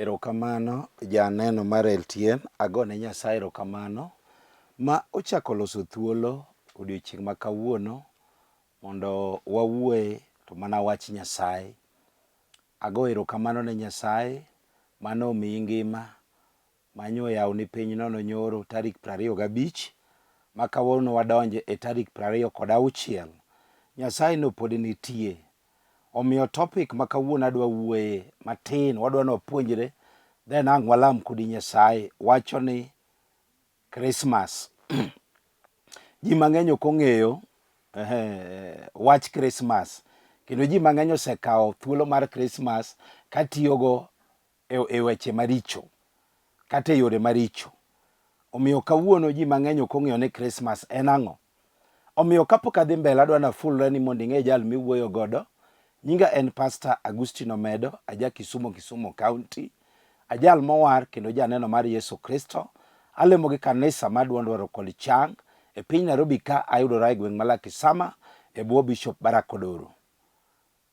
Erokamano janeno mar LTN, agone Nyasaye erokamano ma ochako loso thuolo odiochieng' ma kawuono mondo wawuoye to mana wach Nyasaye. Ago erokamano ne Nyasaye mane omiyi ngima manyo oyawoni piny nono nyoro tarik 25 ma kawuono wadonje e tarik 26. Nyasaye no pod nitie. Omiyo topic ma kawuono adwa wuoye matin, wadwa ni wapuonjre then ang' walam kodi Nyasaye wacho ni Christmas. Ji mang'eny ok ong'eyo wach Christmas kendo ji mang'eny osekawo thuolo mar Christmas katiyogo e weche maricho kata e yore maricho. Omiyo kawuono ji mang'eny ok ong'eyo ni Christmas en ang'o. Omiyo kapok adhi mbele adwa nafulra ni mondo ing'e jal miwuoyo godo. Nyinga en Pastor Agustino Omedo, aja Kisumo, Kisumo County. Ajal mowar kendo janeno mar Yesu Kristo. Alemo gi kanisa mar Duond Dwaro kod Chang e piny Nairobi ka ayudora e gweng' ma Lakisama e bwo Bishop Barack Odoro.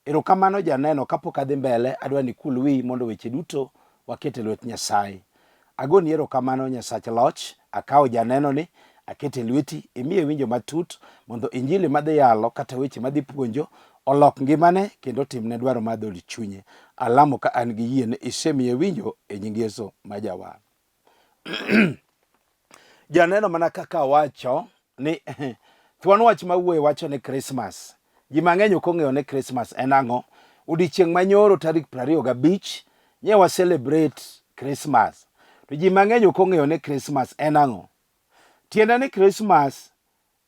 Erokamano janeno, kapok adhi mbele adwa ni ikul wiyi mondo weche duto waket e lwet Nyasaye. Agoni erokamano Nyasach loch, akawo janeno ni akete e lweti, imiye winjo matut mondo injili madhi yalo kata weche madhi puonjo olok ngimane kendo otimne dwaro mar dhood chunye. Alamo ka an gi yie ni isemiye winjo e nying Yesu ma Jawar. Janeno mana kaka awacho ni thuon wach ma wuoye wacho ni Christmas. Ji mang'eny ok ong'eyo ni Christmas en ang'o. Odiechieng' ma nyoro tarik 25 nye wa celebrate Christmas. To ji mang'eny ok ong'eyo ni Christmas en ang'o. Tiende ni Christmas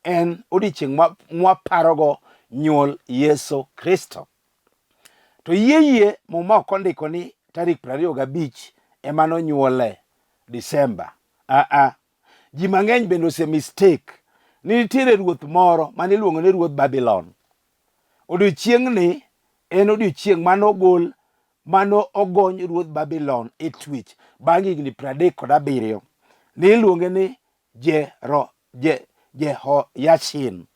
en odiechieng' mwaparogo nyuol Yesu Kristo. To yie yie Muma ok ondiko ni tarik 25 ema nonyuole Disemba. Aa, ji mang'eny bende ose mistake ni nitiere ruoth moro mane iluongo ni ruodh Babylon. Odiochieng'ni en odiochieng' mane ogol mane ogony ruodh Babylon e twech bang' higni 37. Ne iluonge ni Jero, Je, Jehoyachin.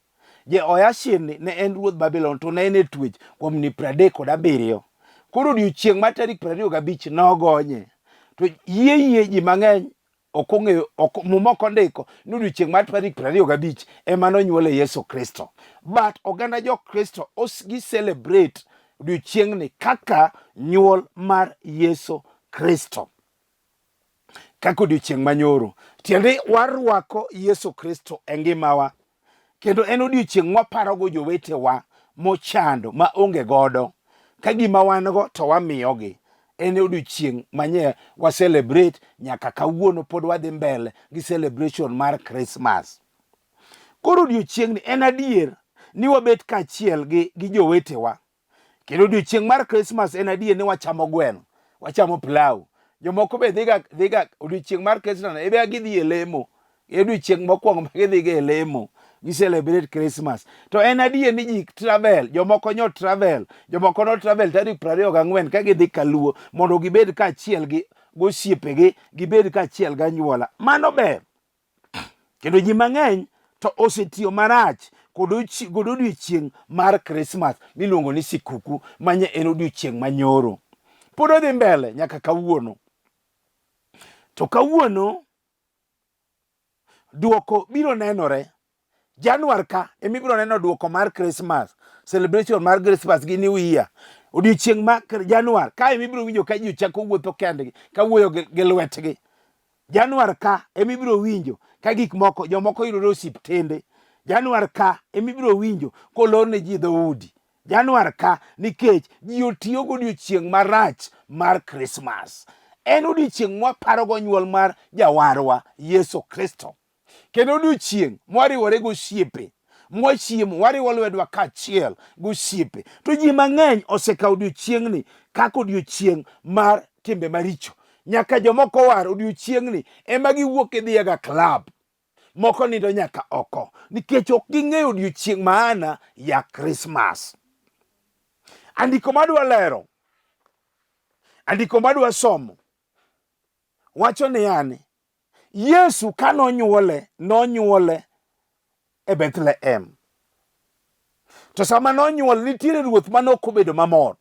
Jehoyachin ni ne en ruodh Babylon to ne en e twech kuom higni 37. Koro odiochieng' mar tarik 25 nogonye. To yie yie ji mang'eny ok ong'eyo ok Muma ok ondiko ni odiochieng' mar tarik 25 ema nonyuole Yesu Kristo. But oganda jo Kristo gi celebrate odiochieng'ni kaka nyuol mar Yesu Kristo. Kaka odiochieng' manyoro. Tiende warwako Yesu Kristo e ngimawa. Kendo en odiochieng' mwaparogo jowetewa mochando ma onge godo. Ka gima wan go to wamiyogi. En odiochieng' manye wa celebrate nyaka kawuono pod wadhi mbele gi celebration mar Christmas. Koro odiochieng'ni en adier ni wabet kaachiel gi jowetewa. Kendo odiochieng' mar Christmas en adier ni wachamo gweno, wachamo pilau. Jomoko be dhiga dhiga odiochieng' mar Christmas ebe gidhi e lemo. E odiochieng' mokwongo ma gidhiga e lemo, gi celebrate Christmas. To en adier ni ji travel, jomoko nyo travel, jomoko no travel tarik 24 ka gidhi Kaluo mondo gibed kaachiel gi gosiepegi, gibed kaachiel gi anyuola. Mano ber. Kendo ji mang'eny to osetiyo marach kod odiechieng' mar Krismas miluongo ni sikuku manye en odiechieng' manyoro. Pod odhi mbele nyaka kawuono. To kawuono duoko biro nenore. Januar ka ema ibiro neno duoko mar Christmas, celebration mar Christmas gi New Year. Odiechieng' ma Januar ka ema ibiro winjo ka ji chako wuotho kendgi, ka wuoyo gi lwetgi. Januar ka ema ibiro winjo ka gik moko jomoko yudore osiptende. Januar ka ema ibiro winjo kolor ne ji dhoudi. Januar ka nikech ji otiyo godiechieng' marach mar Krismas. En odiechieng' mwaparogo nyuol mar Jawarwa Yesu Kristo. Kendo odiechieng' mwariwore gosiepe, mwachiemo, wariwo lwedwa kaachiel gosiepe. To ji mang'eny osekawo odiechieng'ni kaka odiechieng' mar timbe maricho. Nyaka jomoko war odiechieng'ni ema giwuok gidhiyega club. Moko nindo nyaka oko nikech ok ging'eyo odiechieng' maana ya Krismas. Andiko madwa lero, andiko madwa somo wacho niya ni Yesu ka nonyuole, nonyuole e Bethlehem. To sama nonyuol, nitiere ruoth ma nok obedo mamor.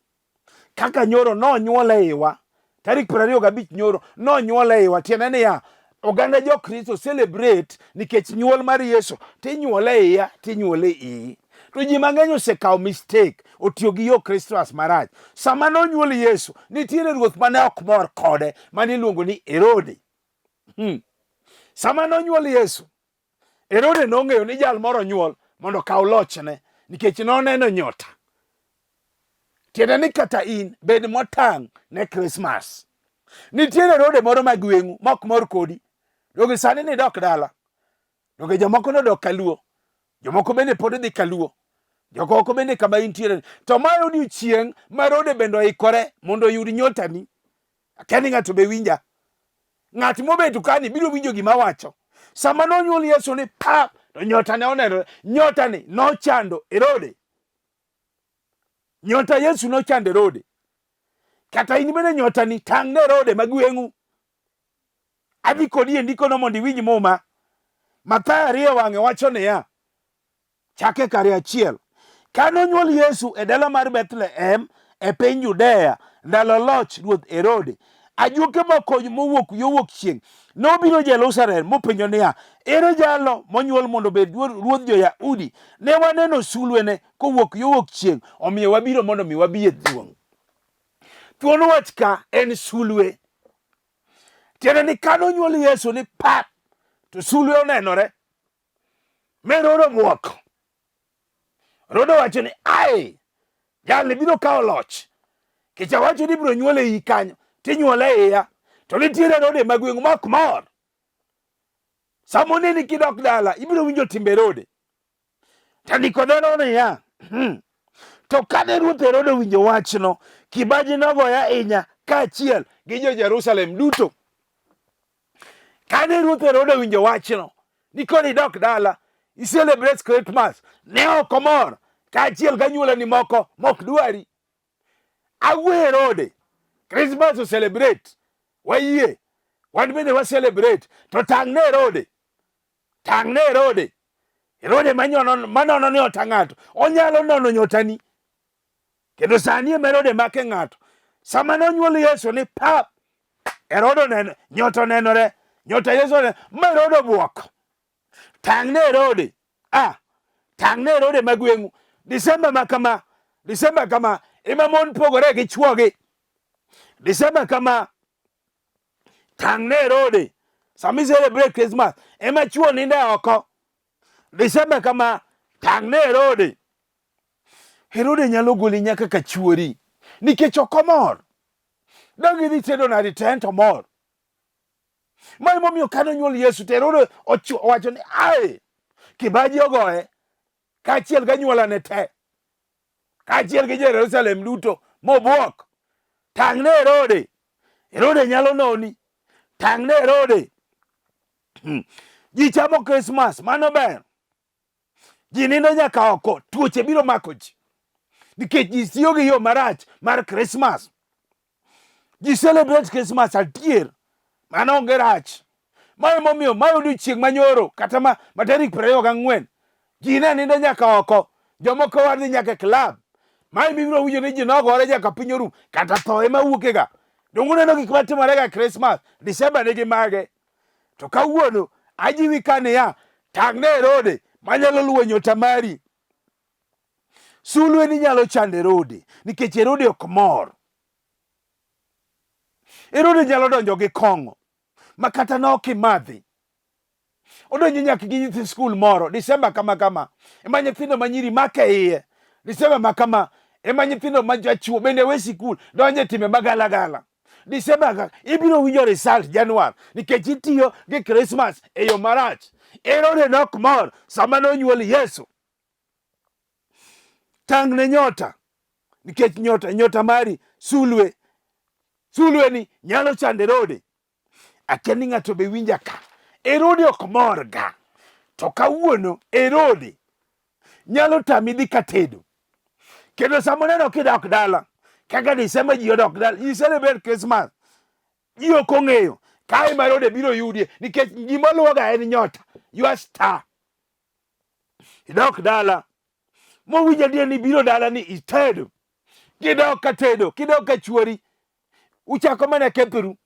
Kaka nyoro nonyuole iwa, Tarik 25 nyoro nonyuole iwa, tiende niya, oganda jo-Kristo celebrate nikech nyuol mar Yesu, tinyuole iya, tinyuole iyi. To ji mang'eny osekawo mistake, otiyo gi yo Christmas marach. Sama nonyuol Yesu, nitiere ruoth mane ok mor kode, mane iluongo ni Herode. Sama nonyuol Yesu, Herode nong'eyo ni jal moro onyuol mondo okaw lochne nikech noneno nyota. Tiende ni kata in bed motang' ne Krismas. Nitiere Herode moro ma gweng'u ma ok mor kodi. Donge sani nidok dala? Donge jomoko nodok kaluo? Jomoko bende pod dhi kaluo. Jomoko bende kama intiere. To ma e odiechieng' ma Herode bende oikore mondo oyud nyotani. Akia ni ng'ato be winja. Ng'at mobeto kani biro winjo gima awacho. Sama nonyuol Yesu ni pap, to nyota ne onenore. Nyota ni nochando Herode. Nyota Yesu nochando Herode. Kata in bende nyota ni tang' ne Herode ma gweng'u. Adhi kodi e ndikono mondo iwinj Muma. Mathayo 2 wang'e wacho niya, Chake kare achiel. Ka nonyuol Yesu e dala mar Bethlehem e piny Judea ndalo loch ruoth Herode, ajuoke moko mowuok yo wuok chieng' nobiro Jerusalem mopenjo niya, Ere jalo monyuol mondo obed ruodh jo-Yahudi? Ne waneno sulwene kowuok yo wuok chieng', omiyo wabiro mondo mi wabi e duong'. Thuon wach ka en sulwe. Tiende ni ka nonyuol Yesu ni pap, to sulwe onenore. Me Herode obwok. Herode owacho ni ai, jalni biro kawo loch. Kech awacho ni ibiro nyuole iyi kanyo, tinyuole e iya. To nitiere Herode ma gweng'u ma ok mor. Sama oneni kidok dala, ibiro winjo timbe Herode. To Nikodemo niya, to kane ruoth Herode owinjo wachno, kibaji nogoye ahinya kaachiel gi jo-Jerusalem duto. Kane ruoth Herode owinjo wachno, ni koro idok dala, i celebrate Christmas, ne ok omor kaachiel gi anyuolani moko mok dwari. Awuo Herode, Christmas o celebrate, wayie, wan bende wa celebrate, to tang' ne Herode, tang' ne Herode. Herode manyono manono ni ota ng'ato, onyalo nono nyotani. Kendo sani ema Herode make ng'ato. Sama nonyuol Yesu ni pap, Herode oneno, nyota onenore, nyota Yesu onenore, ma Herode obwok. Tang' ne Herode. Ah, tang' ne Herode ma gweng'u. Disemba ma kama, Disemba kama, ema mon pogore gi chwogi. Disemba kama, tang' ne Herode. Sama i celebrate Christmas, ema chwo nindo e oko. Disemba kama, tang' ne Herode. Herode nyalo goli nyaka ka chuori nikech ok omor. Dang' idhi tedo nadi to en to mor. Ma emomiyo kane onyuol Yesu to Herode owacho ni ae kibaji ogoye kaachiel gi anyuolane te kaachiel gi Jerusalem duto mobwok. Tang' ne Herode. Herode nyalo noni. Tang' ne Herode. Ji chamo Christmas, mano ber. Ji nindo nyaka oko, tuoche biro mako ji. Nikech ji tiyo gi yo marach mar Christmas. Ji celebrate Christmas adier, mano onge rach. Ma emomiyo ma odiochieng' manyoro kata ma, ma tarik 24 ji ne nindo nyaka oko, jomoko wadhi nyaka e club. Ma ema ibiro winjo ni ji nogore nyaka piny orum, kata tho ema wuokega. Donge uneno gik matimorega e Christmas, December nigi mage. To kawuono ajiwi ka niya, tang' ne Herode manyalo luwo nyota mari. Sulwe ni nyalo chando Herode nikech Herode ok mor. Herode nyalo donjo gi kong'o ma kata ne ok imadhi. Odonjo nyaka gi nyithi skul moro Disemba kama kama ema nyithindo ma nyiri make iye. Disemba ma kama ema nyithindo ma jachuo bende we sikul donjo e timbe magalagala. Disemba ka ibiro winjo result Januar nikech itiyo gi Christmas e yo marach. Herode ne ok mor sama nonyuol Yesu. Tang' ne nyota nikech nyota nyota mari sulwe sulwe ni nyalo chando Herode. Akia ni ng'ato be winja ka. Herode ok mor ga. To kawuono Herode nyalo tami dhi katedo. Kendo sama oneno kidok dala, kaka Disemba ji odok dala, ji celebrate Christmas. Ji ok ong'eyo kae ma Herode biro yudie nikech gima luwoga en nyota, your star. Idok dala, mowinjo adier ni biro dala ni itedo. Kidok ka tedo, kidok ka chuori, Uchako mana kethoru.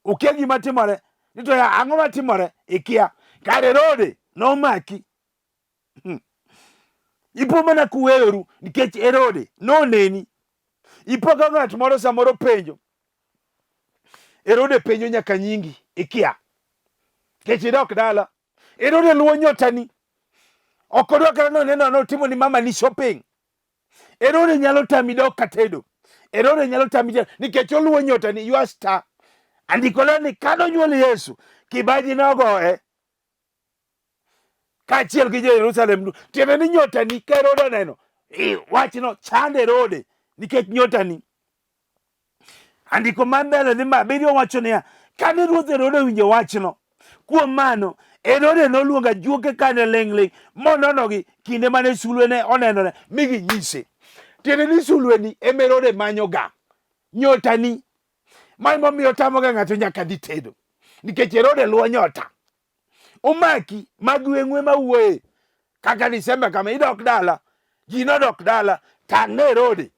Ukia gima timore. Ni to ya ang'o matimore? Ikia. Kare Herode nomaki. Ipo mana kuweyoru nikech Herode noneni. Ipo ka ng'at moro samoro penjo. Herode penjo nyaka nyingi. Ikia. Nikech idok dala. Herode luwo nyotani. Ok odwa kata noneno notimo ni mama ni shopping. Herode nyalo tami dok katedo. Herode nyalo tami tedo nikech oluwo nyota ni you star. Andiko lero ni kane onyuol Yesu, kibaji nogoye kaachiel gi jo-Jerusalem duto. Tiende ni nyotani ka Herode oneno, wachno chand Herode nikech nyotani. Andiko ma mbele dhi ma abiriyo wacho niya, kane ruoth Herode owinjo wachno, kuom mano Herode noluongo ajuoke kane ling' ling' mononogi kinde mane sulwe ne onenore mi ginyise. Tiende ni sulweni ema Herode manyoga, nyotani. Ma emomiyo otamoga ng'ato nyaka dhi tedo, nikech Herode luwo nyota. Omaki mag weng'we mawuoye kaka Disemba kama idok dala, ji nodok dala, tang' ne Herode.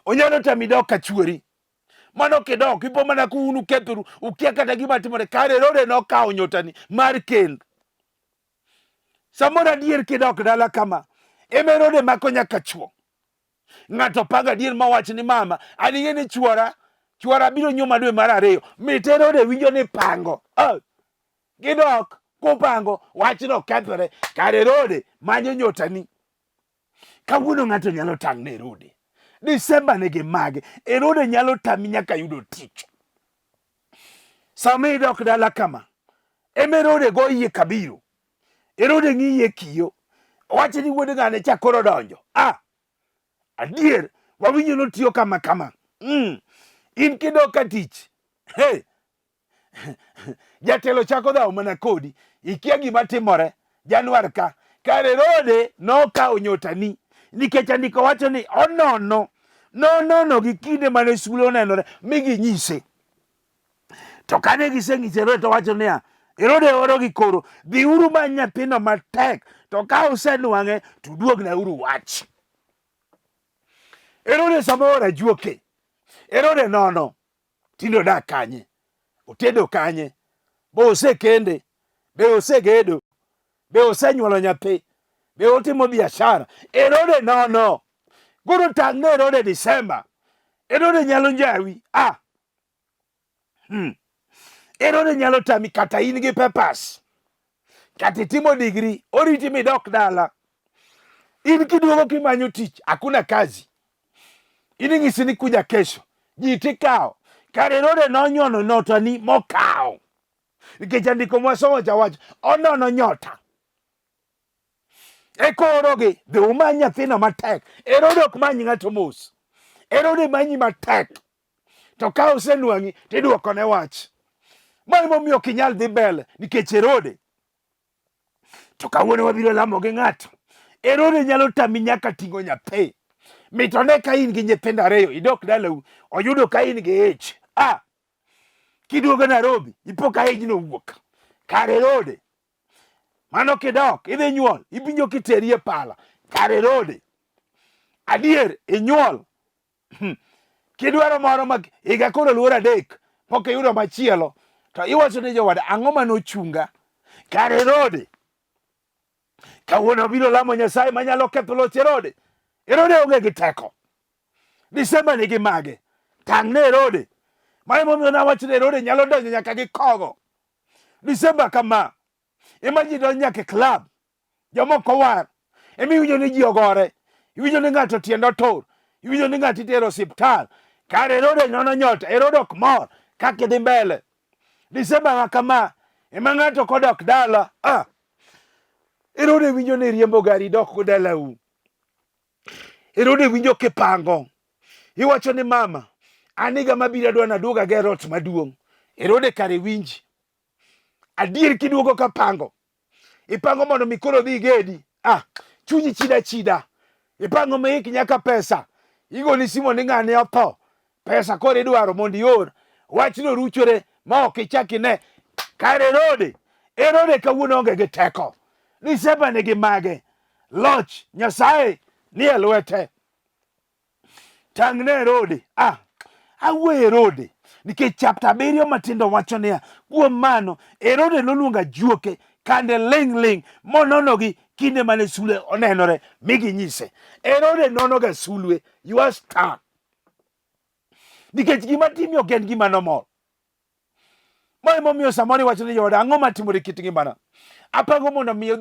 Onyalo tami dok ka chuori. Mano kidok ipo mana ku un ukethoru, ukia kata gima timore. Kare Herode nokawo nyotani mar kend. Samoro adier kidok dala kama, ema Herode mako nyaka chuo. Ng'ato pango adier mawach ni mama, an ing'e ni chuora, chuora biro nyuoma dwe mar ariyo. Mit Herode winjo ni pango. Oh. Gidok kupango, wachno kethore. Kare Herode manyo nyotani. Kawuono ng'ato nyalo tang' ne Herode. Disemba nigi mage. Herode nyalo tami nyaka yudo tich. Sama idok dala kama, ema Herode go iye kabiro. Herode ng'iyi e kiyo. Owacho ni wuod ng'ane cha koro donjo. Ah, adier, wawinjo notiyo kama kama. In kidok ka tich, hey, Jatelo chako dhawo mana kodi, ikia gima timore Januar ka. Kare Herode nokawo nyotani nikech andiko wacho ni onono nonono gi kinde mane sulwe onenore mi ginyise. To kane giseng'iso Herode to wacho niya, Herode orogi koro, dhiuru many nyathino matek, to ka usenwang'e to uduognauru wach. Herode sama oro ajuoke, Herode nono Tinde odak kanye? Otedo kanye? Be osekende? Be osegedo? Be osenyuolo nyathi? Be otimo biashara? Herode nono. Koro tang' ne Herode Disemba. Herode nyalo njawi. Ah. Herode nyalo tami kata in gi papers. Kata itimo degree, oriti midok dala. In kiduogo kimanyo tich, hakuna kazi. In ing'isi ni kuja kesho. Ji tikawo. Kare Herode nonyono notani mokawo. Nikech andiko mwasomo cha wacho, onono nyota. Eka oorogi, dhi umany nyathino matek. Herode ok many ng'ato mos. Herode manyi matek. To ka osenwang'i, tiduokone wach. Ma emomiyo ok inyal dhi mbele nikech Herode. To kawuono wabiro lamo gi ng'ato. Herode nyalo tami nyaka ting'o nyathi. Mit one ka in gi nyithindo ariyo, idok dalau, oyudo ka in gi ich. Ah, kiduogo Nairobi, ipo ka ijno owuok. Kar Herode. Mano kidok, idhi nyuol, ibinjo kiteri e pala. Kar Herode. Adier, inyuol. Kidwaro moro ma higa koro luor adek pok iyudo machielo to iwacho ni jowada ang'o mane ochunga kar Herode. Kawuono biro lamo Nyasaye manyalo ketho loch Herode. Herode onge gi teko. Disemba nigi mage. Tang' ne Herode. Mano emomiyo nawacho ni Herode nyalo donjo nyaka gi kogo. Disemba kama ema ji donjo nyaka e club. Jomoko owar. Ema iwinjo ni ji ogore. Iwinjo ni ng'ato tiende otur. Iwinjo ni ng'ato itero osiptal. Kare Herode nyono nyota. Herode ok mor kaka idhi mbele. Disemba ma kama ema ng'ato kodok dala. Ah. Herode winjo ni riembo gari dok go dalau. Herode winjo kipango. Iwacho ni mama, an higa mabiro adwa naduog ager ot maduong'. Herode kare winji. Adier kiduogo kapango. Ipango mondo mi koro dhi igedi. Ah, chunyi chida chida. Ipango miik nyaka pesa. Igoni simo ni ng'ane otho. Pesa koro idwaro mondo ior. Wachno ruchore ma ok ichak ine. Kare Herode, Herode kawuono onge gi teko. Disemba nigi mage. Loch Nyasaye nie lwete. Tang' ne Herode. Ah, Awuoyo Herode nikech chapter 7 matindo wacho niya, kuom mano Herode noluongo ajuoke kande ling' ling' mononogi kinde mane sulwe onenore mi ginyise. Herode nonoga sulwe, you are star. Nikech gima timi ok en gima normal. Ma emomiyo samoro iwacho ni joda ang'o matimore kit ngimana? Apango mondo mi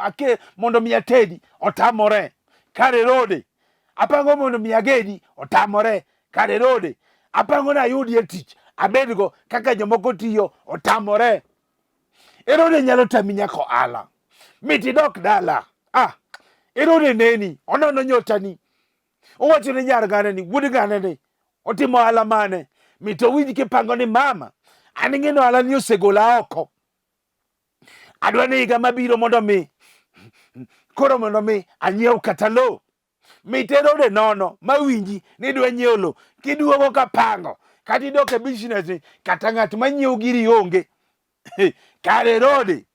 ake mondo mi atedi otamore. Kar Herode. Apango mondo mi agedi otamore. Kar Herode. Apango ni ayudie tich abedgo kaka jomoko tiyo otamore. Herode nyalo tami nyaka ohala. Mit idok dala. Ah, Herode neni, onono nyotani. Owacho ni nyar ng'ane ni, wuod ng'ane ni, otimo ohala mane? Mit owinj kipango ni mama, an ing'e ni ohala ni osegola oko. Adwa ni higa mabiro mondo mi koro mondo mi anyiew kata lowo. Mit Herode nono mawinji ni idwa nyiewo lowo, kiduogo kapango kata idok e business ni kata ng'at manyiewo giri onge. Kar Herode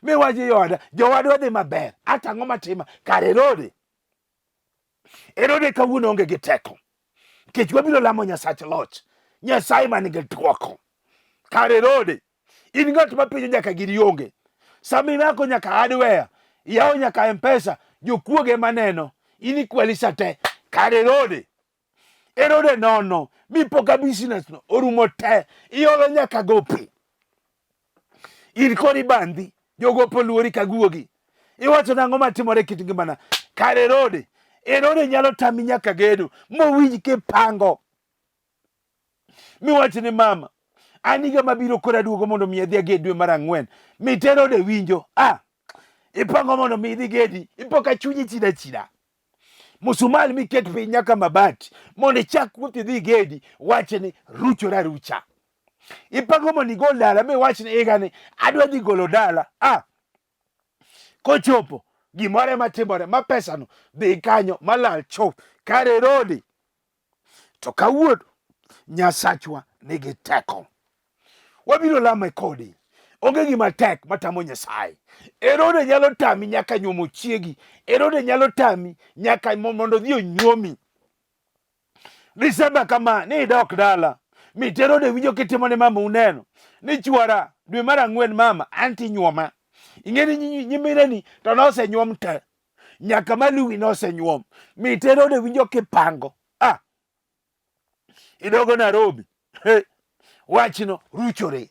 miwacho joda, jowadwa dhi maber, ata ang'o matima? Kar Herode. Herode kawuono onge gi teko nikech wabiro lamo Nyasach loch, Nyasaye man gi dwoko. Kar Herode, in ng'at ma penjo nyaka giri onge. Sama imako nyaka hardware, iyawo nyaka M-Pesa, jokuoge ema neno, in ikwali sa te. Kar Herode, Herode nono, mipo ka business no orumo te, iolo nyaka gopi. In kod ibandhi, jogopo luori ka guogi. Iwacho nang'o matimore e kit ngimana? Kar Herode, Herode nyalo tami nyaka gedo, mowinj kipango. Miwach ni mama, an higa mabiro koro aduogo mondo mi adhi aged dwe mar ang'wen. Mit Herode winjo, ah, ipango mondo mi idhi gedi, ipo ka chunyi chida chida. Musumali miket piny nyaka mabati mondo ichak wuoth idhi gedi, wachni ruchore arucha. Ipango mondo igol dala miwach ni higani adwa dhi golo dala. Ah, kochopo gimoro ema timore ma pesano dhi kanyo malal chuth. Kar Herode to kawuono Nyasachwa nigi teko. Wabiro lame kodi. Onge gima tek matamo Nyasaye. Herode nyalo tami nyaka nyuomo chiegi. Herode nyalo tami nyaka mondo odhi onyuomi. Disemba kama ni idok dala. Mit Herode winjo kitimo ne mama uneno. Ni chwara dwe mar ang'wen mama anti nyuoma. Ing'e ni nyimineni to nosenyuom te. Nyaka maluwi nosenyuom. Mit Herode winjo kipango. Ah, idogo Nairobi. He, wachno ruchore.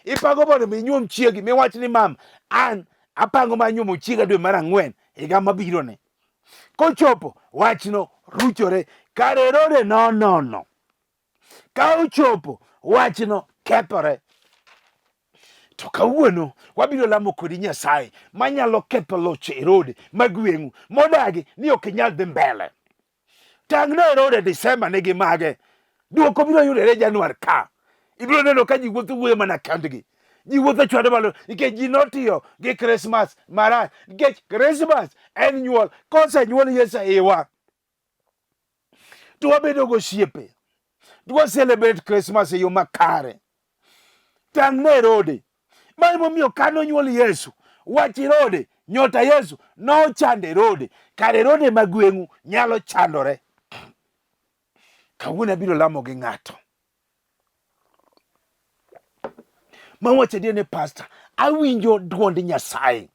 Ipango mondo mi inyuom chiegi miwach ni mam an apango mar nyuomo chiega dwe mar ang'wen higa mabiro ni. Kochopo wachno ruchore. Kar Herode nonono. Ka ochopo wachno kethore. To kawuono wabiro lamo kodi Nyasaye manyalo ketho loch Herode magweng'u modagi ni ok inyal dhi mbele. Tang' ne Herode Disemba nigi mage. Dwoko biro yudore Januar ka. Ibiro neno ka ji wuotho wuoyo mana kendgi. Ji wuotho chwado malo nikech ji notiyo gi Christmas marach. Nikech Christmas en nyuol. Kosenyuol Yesu e iwa to wabedo gosiepe. To wa celebrate Christmas e yo makare. Tang' ne Herode. Ma emomiyo ka nonyuol Yesu, wach Herode, nyota Yesu nochando Herode. Kar Herode ma gweng'u nyalo chandore. Kawuono abiro lamo gi ng'ato. Mawacho adier ni pastor, awinjo duond Nyasaye.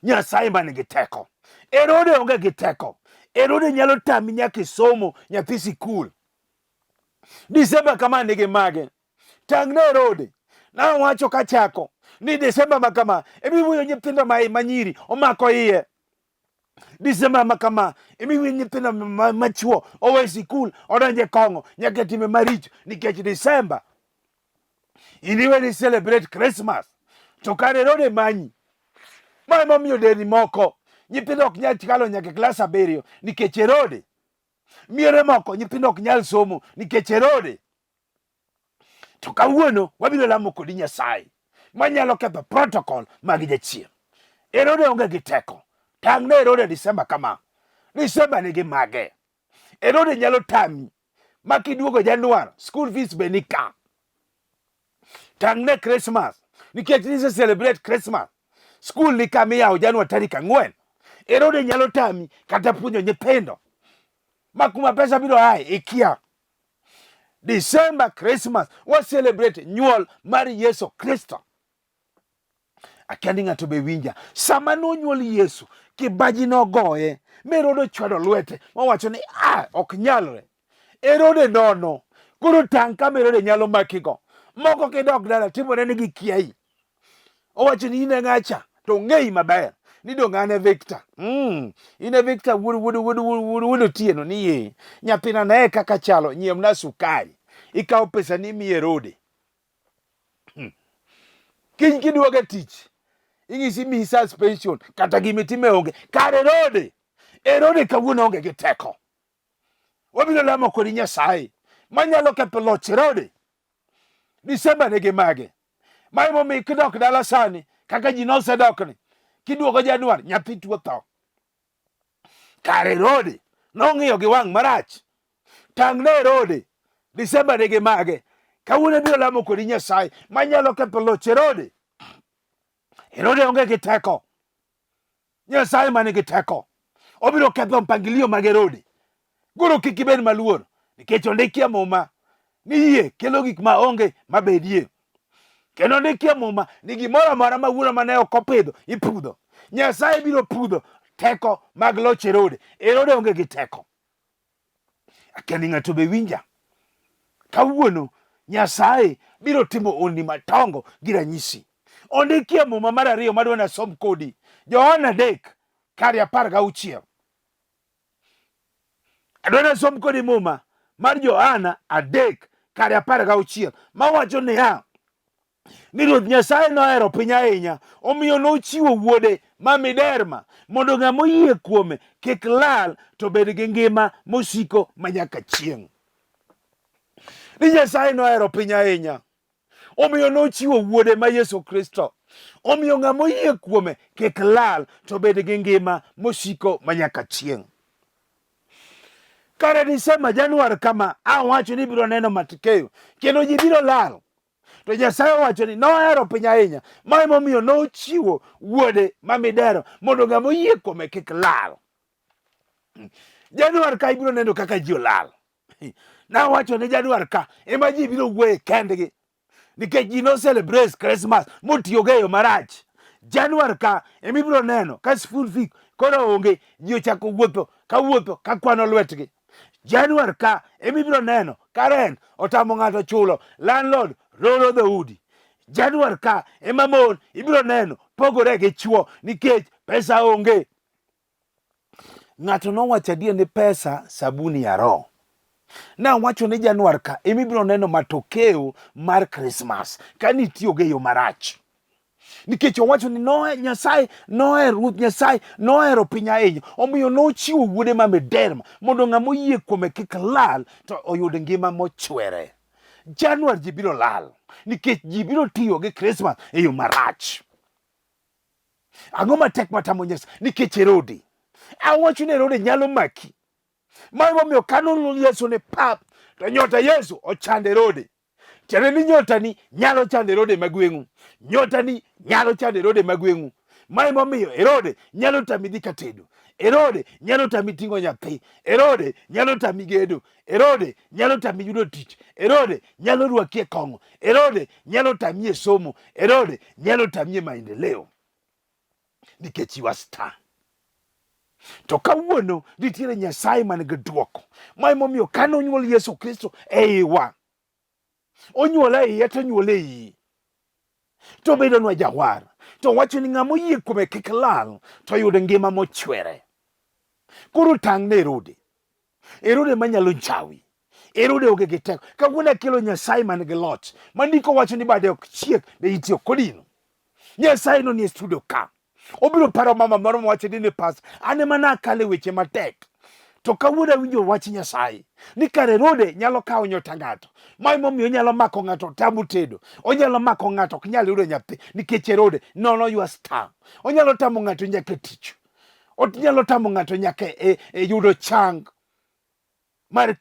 Nyasaye man gi teko. Herode onge gi teko. Herode nyalo tami nyaka e somo nyathi sikul. Disemba kama nigi mage. Tang' ne Herode. Nawacho kachako ni Desemba ma kama emiwuoyo nyithindo ma manyiri omako iye. Desemba ma kama emiwuoyo nyithindo machuo owe sikul odonjo e kong'o nyaka e timbe maricho nikech Desemba in iwe ni celebrate Christmas to kar Herode manyi. Ma emomiyo deri moko nyithindo ok nyal kalo nyaka e klas 7 nikech Herode. Miere moko nyithindo ok nyal somo nikech Herode. To kawuono wabiro lamo kodi Nyasaye manyalo ketho protocol mag jachien. Herode onge gi teko. Tang' ne Herode Disemba kama. Disemba nigi mage. Herode nyalo tami ma kiduogo Januar school fees be ni ka. Tang' ne Christmas nikech nise celebrate Christmas. School ni ka miyawo Januar tarik 4. Herode nyalo tami kata puonjo nyithindo ma kuma pesa biro aye ikia. December Christmas wa celebrate nyuol mar Yesu Kristo. Akia ni ng'ato be winja. Sama nonyuol Yesu, kibaji nogoye, mi Herode ochwado lwete, mowacho ni a ok nyalre. Herode nono. Koro tang' kama Herode nyalo makigo. Moko kidok dala timore ni gikiayi. Owacho ni in e ng'acha to ong'eyi maber ni dong' an e Victor. In e Victor wuod wuod wuod wuod wuod wuod Otieno ni ye. Nyathina ne kaka chalo nyiewna sukari. Ikawo pesa ni imiyo Herode. Kiny kiduogo e tich ing'isi miyi suspension kata gimitime onge. Kar Herode. Herode kawuono onge gi teko. Wabiro lamo kodi Nyasaye manyalo ketho loch Herode. Disemba nigi mage. Ma emomiyo kidok dala sani kaka ji nosedokni kiduogo Januar nyathi tuo tho. Kar Herode nong'iyo gi wang' marach. Tang' ne Herode. Disemba nigi mage. Kawuono abiro lamo kodi Nyasaye manyalo ketho loch Herode. Herode onge gi teko. Nyasaye ma nigi teko obiro ketho mpangilio mag Herode. Koro kik ibed maluor nikech ondiki e Muma ni yie kelo gik ma onge mabedie. Kendo ondiki e Muma ni gimoro amora ma wuoro mane ok opidho ipudho. Nyasaye biro pudho teko mag loch Herode. Herode onge gi teko. Akia ni ng'ato be winja. Kawuono Nyasaye biro timo honni madongo gi ranyisi. Ondikie Muma mar ariyo madwa nasom kodi. Johana 3 kare 16. Adwa nasom kodi Muma mar Johana 3 kare 16 mawacho niya ni Ruoth Nyasaye nohero piny ahinya, omiyo nochiwo wuode ma miderma mondo ng'ama oyie kuome kik lal to bed gi ngima mosiko manyaka chieng'. Ni Nyasaye nohero piny ahinya, omiyo nochiwo wuode ma Yesu Kristo, omiyo ng'ama oyie kuome kik lal to bed gi ngima mosiko manyaka chieng'. Kare Disemba, Januar kama awacho ni ibiro neno matokeo kendo ji biro lal. To Nyasaye owacho ni nohero piny ahinya, ma emomiyo nochiwo wuode ma midero mondo ng'ama oyie kuome kik lal. Januar ka ibiro neno kaka ji olal. Nawacho ni Januar ka ema ji biro wuoye kendgi nikech ji no celebrate Christmas motiyogo e yo marach. Januar ka ema ibiro neno ka school fee koro onge, ji ochako wuotho ka wuotho ka kwano lwetgi. Januar ka ema ibiro neno ka rent otamo ng'ato chulo, landlord roro dhoudi. Januar ka ema mon ibiro neno pogore gi chwo nikech pesa onge. Ng'ato nowacho adier ni pesa sabuni ya roho. Nawacho ni Januar ka ema ibiro neno matokeo mar Christmas ka nitiyogo e yo marach. Nikech owacho ni noe Nyasaye nohero Ruoth Nyasaye nohero piny ahinya omiyo nochiwo wuode ma miderma mondo ng'ama oyie kuome kik lal to oyud ngima mochwere. Januar ji biro lal nikech ji biro tiyo gi Christmas e yo marach. Ang'o matek matamo Nyasaye? Nikech Herode. Awacho ni Herode nyalo maki. Ma emomiyo ka noluong Yesu ni pap to nyota Yesu ochando Herode. Tiende ni nyotani nyalo chando Herode ma gweng'u. Nyotani nyalo chando Herode ma gweng'u. Ma emomiyo Herode nyalo tami dhi katedo. Herode nyalo tami ting'o nyathi. Herode nyalo tami gedo. Herode nyalo tami yudo tich. Herode nyalo rwaki e kong'o. Herode nyalo tami e somo. Herode nyalo tami e maendeleo. Nikech you are star. To kawuono nitiere Nyasaye man gi dwoko. Ma emomiyo kane onyuol Yesu Kristo e iwa, onyuole e iye to onyuole e iyi to obedonwa jawar. To owacho ni ng'ama oyie kuome kik lal to oyud ngima mochwere. Koro tang' ne Herode. Herode manyalo njawi. Herode onge gi teko. Kawuono akelo Nyasaye man gi loch. Ma ndiko wacho ni bade ok chiek be itiyo kodino. Nyasaye no nie studio ka. Obiro paro mama moro mawacho ni pas an ema nakale weche matek. To kawuono awinjo wach Nyasaye ni kare Herode nyalo kawo nyota ng'ato. Ma emomiyo onyalo mako ng'ato tabu tedo. Onyalo mako ng'ato ok nyal yudo nyathi nikech Herode nono your star. Onyalo tamo ng'ato nyaka e tich. Onyalo tamo ng'ato nyaka e yudo chang mar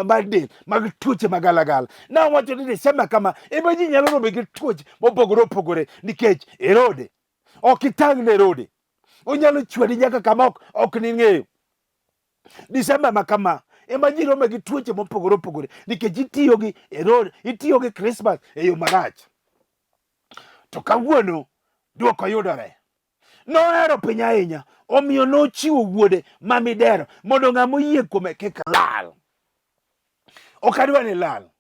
mar del mag tuoche magalagala. Nawacho ni Desemba kama ema ji nyalo romo gi tuoche mopogore opogore nikech Herode ok itang' ne Herode. Onyalo chwadi nyaka kama ok ning'eyo. Desemba ma kama ema ji rome gi tuoche mopogore opogore nikech itiyo gi Herode, itiyo gi Krismas e yo marach. To kawuono dwoko yudore. Nohero piny ahinya, omiyo nochiwo wuode ma midero mondo ng'ama oyie kuome kik lal. Ok adwa ni lal,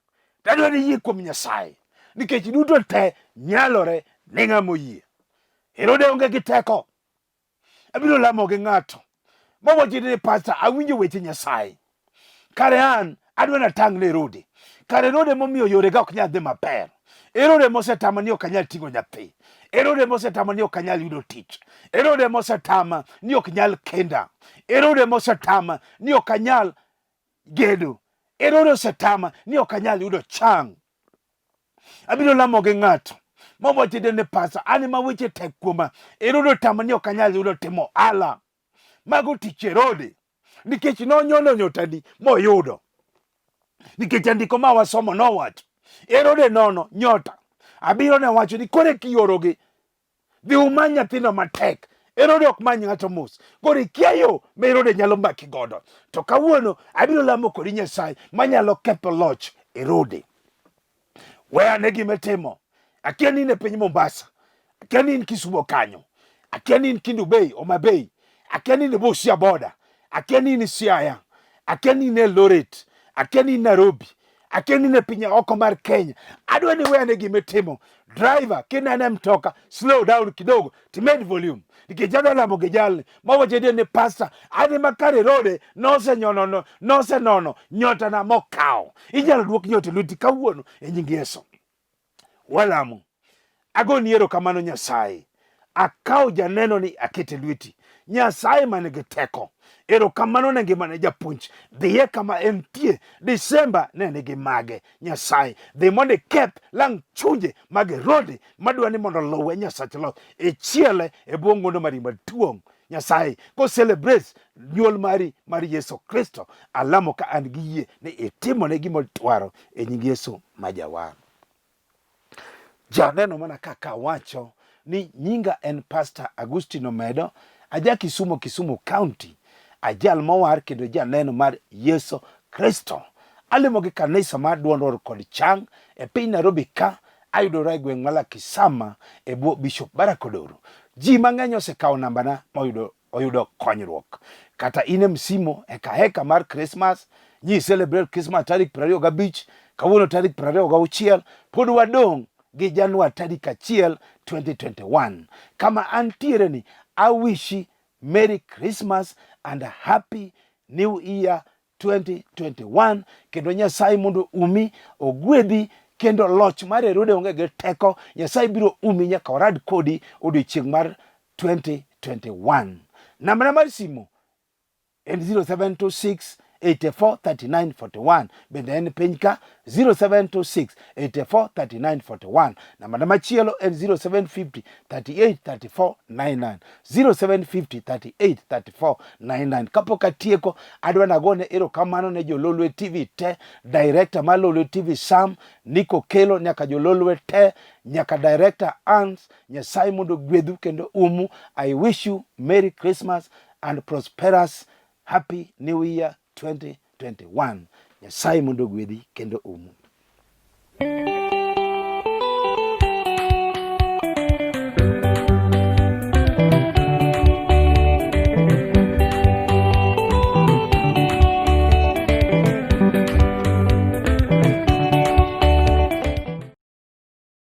to adwa ni yie kuom Nyasaye, nikech duto te nyalore ne ng'ama oyie. Herode onge gi teko. Abiro lamo gi ng'ato mawacho ni pasta, awinjo weche Nyasaye. Kare an adwa natang' ne Herode. Kare Herode momiyo yorega ok nyal dhi maber. Herode mosetama ni ok anyal ting'o nyathi. Herode mosetama ni ok anyal yudo tich. Herode mosetama ni ok nyal kenda. Herode mosetama ni ok anyal gedo. Herode osetama ni ok anyal yudo chang. Abiro lamo gi ng'ato mawacho ni pasa, an ema weche tek kuoma. Herode otama ni ok anyal yudo timo ohala. Mago tich Herode nikech nonyono nyotani moyudo. Nikech andiko ma wasomo nowacho Herode nono nyota abiro ne wacho ni koro kiorogi dhi umany nyathino matek. Herode ok many ng'ato mos. Koro ikia yo ma Herode nyalo maki godo. To kawuono abiro lamo kodi Nyasaye manyalo ketho loch Herode. We ane gima itimo. Akia ni in e piny Mombasa. Akia ni in Kisumo kanyo. Akia ni in Kendu Bay, Homa Bay. Akia ni in e Busia border. Akia ni in Siaya. Akia ni in Eldoret. Akia ni in Nairobi. Akia ni in e piny oko mar Kenya. Adwa ni we ane gima itimo. Driver, kineno e mtoka, slow down kidogo, timed volume. Nikech adwa lamo gi jalni. Mawacho ni ni pastor, adhi makare Herode nosenyono nosenono nyotana mokawo. Inyalo duok nyota e lweti kawuono e nying Yesu. Walamo. Agoni erokamano Nyasaye. Akawo janeno ni akete lweti. Nyasaye man gi teko. Erokamano ne ngimane japuonj. Dhiye kama entie. Disemba ne nigi mage. Nyasaye. Dhi mondo iketh lang chunje mag Herode madwa ni mondo oluwe Nyasach loch. Ichiele e bwo ng'wono mari maduong'. Nyasaye ko celebrate nyuol mari mar Yesu Kristo. Alamo ka an gi yie ni itimone gima odwaro e nying Yesu ma jawar. Janeno mana kaka awacho ni nyinga en Pastor Agustino Omedo, aja Kisumo, Kisumu County, ajal mowar kendo janeno mar Yesu Kristo. Alemo gi kanisa mar Duond Or kod Chang e piny Nairobi ka, ayudora e gweng' ma Lakisama e bwo Bishop Barack Odoro. Ji mang'eny osekawo nambana moyudo oyudo konyruok. Kata in e msimo heka heka mar Christmas, nyi celebrate Christmas tarik 25, kawuono tarik 26, pod wadong' gi Januar tarik 1 2021. Kama antiere ni awishi Merry Christmas and a Happy New Year 2021 kendo Nyasaye mondo umi ogwedhi kendo loch mar Herode onge gi teko. Nyasaye biro umi nyaka orad kodi odiochieng' mar 2021. Nambana mar simu en 0726 84 39 41 bende en piny ka 0726 84 39 41. Nambana machielo en 0750 38 34 99 0750 38 34 99. Kapok atieko, adwa nagone erokamano ne Jololwe TV te, director mar Lolwe TV Sam, Nico Kelo, nyaka Jololwe te, nyaka director Ans. Nyasaye mondo ogwedhu kendo umu. I wish you Merry Christmas and prosperous Happy New Year 2021. Nyasaye mondo ogwedhi kendo umu.